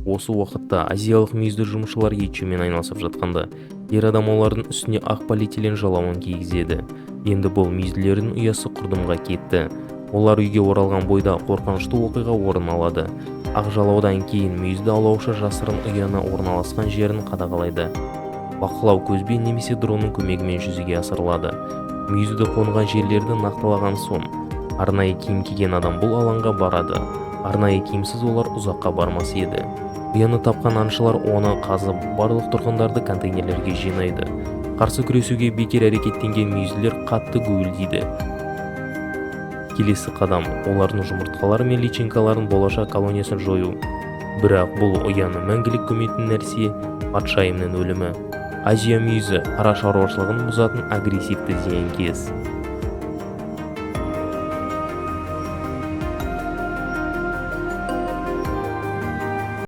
Осы уақытта азиялық мүйізді жұмысшылар ет жеумен айналысып жатқанда, ер адам олардың үстіне ақ полиэтилен жалауын кигізеді. Енді бұл мүйізділердің ұясы құрдымға кетті. Олар үйге оралған бойда қорқынышты оқиға орын алады. Ақ жалаудан кейін мүйізді аулаушы жасырын ұяны орналасқан жерін қадағалайды. Бақылау көзбен немесе дронның көмегімен жүзеге асырылады. Мүйізді қонған жерлерді нақтылаған соң, арнайы киім киген адам бұл алаңға барады. Арнайы киімсіз олар ұзаққа бармас еді. Ұяны тапқан аңшылар оны қазып, барлық тұрғындарды контейнерлерге жинайды. Қарсы күресуге бекер әрекеттенген мүйізділер қатты гуілдейді. Келесі қадам – олардың жұмыртқалары мен личинкаларын, болашақ колониясын жою. Бірақ бұл ұяны мәңгілік көметін нәрсе – патшайымның өлімі. Азия мүйізі – ара шаруашылығын бұзатын агрессивті зиянкес.